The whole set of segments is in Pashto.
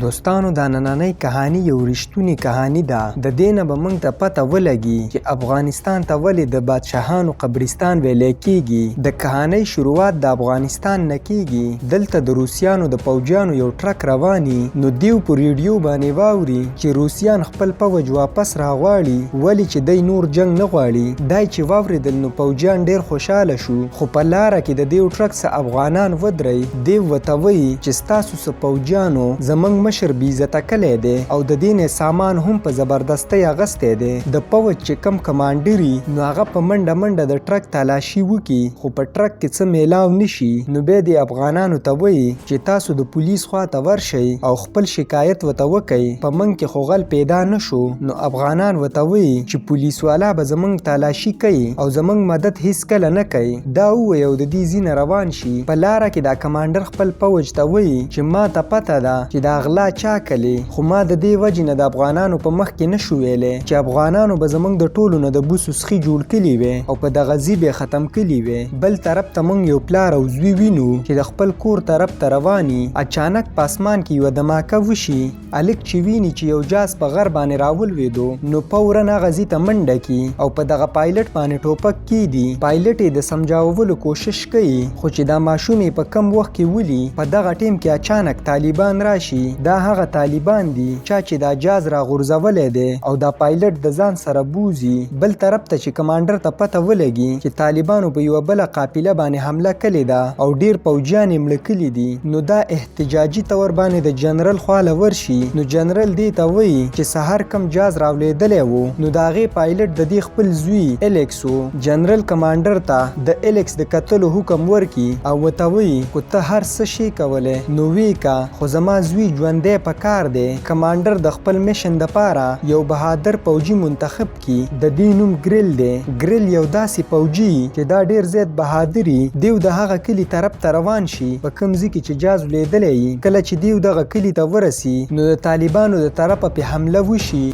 دوستانو دا نننۍ کهانی یو رښتونی کهانی ده، د دې نه به موږ ته پته ولګي چې افغانستان ته ولې د بادشاهانو قبرستان ویلی کیږي. د کهانۍ شروعات د افغانستان نه کیږي. دلته د روسیانو د پوجیانو یو ټرک رواني، نو دیو په ریډیو باندې واوري چې روسیان خپل پوج واپس راغواړي ولې چې دی نور جنګ نه غواړي. دای چې واوریدل نو پوجیان ډیر خوشحاله شو، خو په لاره کې د دیو ټرک څه افغانان ودرئ، دیو وته ویي چې ستاسو څه پوجیانو زمونږ مشر بی عزته کلی دی او د دې نه سامان هم په زبردستۍ اغستی دی. د پوج چې کوم کمانډري نو هغه په منډه منډه د ټرک تالاشي وکي خو په ټرک کې څه میلاو نشي، نو بیا دې افغانانو ته وایي چې تاسو د پولیس خوا ته ورشئ او خپل شکایت وته وکئ، په مونږ کې خو غل پیدا نشو. نو افغانان وته وایي چې پولیس والا به زمونږ تالاشي کوي او زمونږ مدد هیڅکله نه کوي. دا ووایي او د دې ځي نه روان شي. په لاره کې دا کمانډر خپل پوج ته وایي چې ما ته پته ده چې دا غلا چا کلې، خو ما د دې وجې نه د افغانانو په مخ کې نه شو ویلی چې افغانانو به زمونږ د ټولو نه د بوسو سخي جوړ کلي وی او په دغه ځي به ختم کلي وی. بل طرف ته مونږ یو پلار او زوی وینو چې د خپل کور طرف ته روان یي، اچانک په اسمان کې یوه دماکه وشي، هلک چې ویني چې یو جاز په غر باندې راولوېدو نو فوراً هغه ځي ته منډه کي او په دغه پایلټ باندې ټوپک کیدي. پایلټ یې د سمجاوولو کوشش کوي خو چې دا ماشوم یې په کم وخت کې ولي په دغه ټیم کې اچانک طالبان راشي. دا هغه طالبان دي چا چې دا جاز راغورځولی دی او دا پایلټ د ځان سره بوځي. بل طرف ته چې کمانډر ته پته ولګي چې طالبانو په یوه بله قافله باندې حمله کړې ده او ډیر پوځیان یې مړه کړي دي نو دا احتجاجي طور باندې د جنرل خوا له ورشي نو جنرل دې ته وایي چې سهار کوم جاز راولېدلی وو نو د هغې پایلټ د دې خپل زوی الیکس وو. جنرل کمانډر ته د الیکس د کتلو حکم ورکي او ورته وایي که ته هر څه شې کولی نو ویې که خو زما زوی ژوندی په کار دی. کمانډر د خپل مشن دپاره یو بهادر پوځي منتخب کی د دې نوم ګریل دی. ګریل یو داسې پوجي چې دا ډیر زیات بهادري. دیو د هغه کلي طرف ته روان شي په کوم ځي کې چې جاز لویدلی یي. کله چې دیو دغه کلي ته ورسي نو د طالبانو د طرفه پې حمله وشي.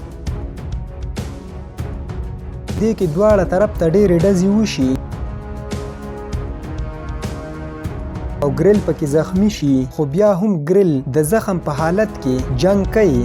دې کې دواړه طرف ته ډیرې ډزې وشي او ګریل پکې زخمی شي، خو بیا هم ګریل د زخم په حالت کې جنګ کوي.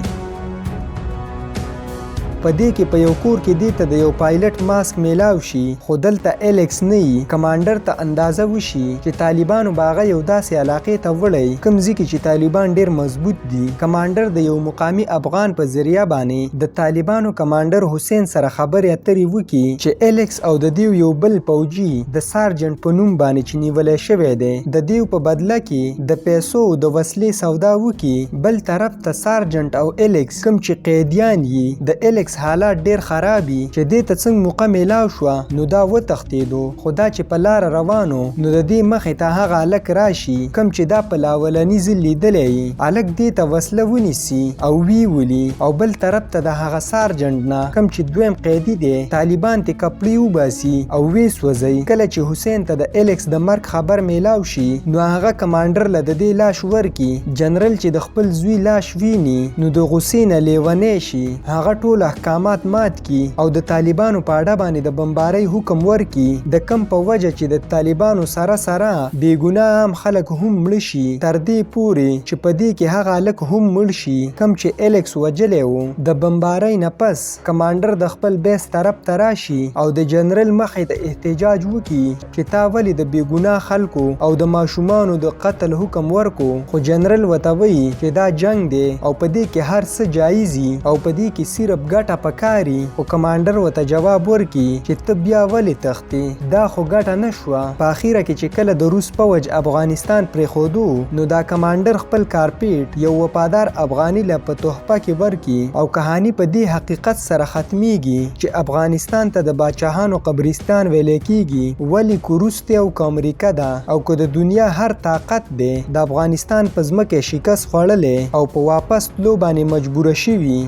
په دې کې په یو کور کې دې ته د یو پایلټ ماسک میلاو شي، خو دلته الیکس نه یي. کمانډر ته اندازه وشي چې طالبانو به هغه یو داسې علاقې ته وړی کوم ځي کې چې طالبان ډیر مضبوط دي. کمانډر د یو مقامي افغان په ذریعه باندې د طالبانو کمانډر حسین سره خبرې اترې وکړي چې الیکس او د دیو یو بل پوجي د سارجنټ په نوم باندې چې نیولی شوی دی د دیو په بدله کې د پیسو او د وسلې سودا وکړي. بل طرف ته سارجنټ او الیکس کوم چې قیدیان یي د الیکس حالات ډیر خراب یي چې دې ته څنګه موقع میلاو شوه نو دا وتښتیدو، خو دا چې په لاره روان و نو د دې مخې ته هغه هلک راشي کوم چې دا په لاولني ځل لیدلی یي. هلک دې ته وسله ونیسي او ویې ولي او بل طرف ته د هغه سارجنټ نه کوم چې دویم قیدي دی طالبان ترې کپړې وباسي او ویې سوځوي. کله چې حسین ته د الیکس د مرګ خبر میلاو شي نو هغه کمانډر له د دې لاش ورکي. جنرل چې د خپل زوی لاش ویني نو د غوسې نه لیونی شي، هغه ټول احکامات مات کړي او د طالبانو په اډه باندې د بمبارۍ حکم ورکړي، د کوم په وجه چې د طالبانو سره سره بې ګناه عام خلک هم مړه شي، تر دې پورې چې په دې کې هغه هلک هم مړ شي کوم چې الیکس وژلی و. د بمبارۍ نه پس کمانډر د خپل بیس طرف ته راشي او د جنرل مخې ته احتجاج وکړي. چې تا ولې د بې ګناه خلکو او د ماشومانو د قتل حکم ورکو، خو جنرل وته وایي چې دا جنګ دی او په دې کې هر څه جایز دي او په دې کې صرف ګټه پکاري، خو کمانډر وته جواب ورکړي چې ته بیا ولې تښتې دا خو ګټه نه شوه. په اخیره کې چې کله د روس پوج افغانستان پرېښودو نو دا کمانډر خپل کارپیټ یو وفادار افغاني له په تحفه کې ورکړي او کهاني په دې حقیقت سره ختمیږي چې افغانستان ته د باچاهانو قبرستان ویلی کیږي، ولی که روس دی او که امریکه ده او که د دنیا هر طاقت دی د افغانستان په ځمکه شکست خوړلی او په واپس تلو باندې مجبور شوي.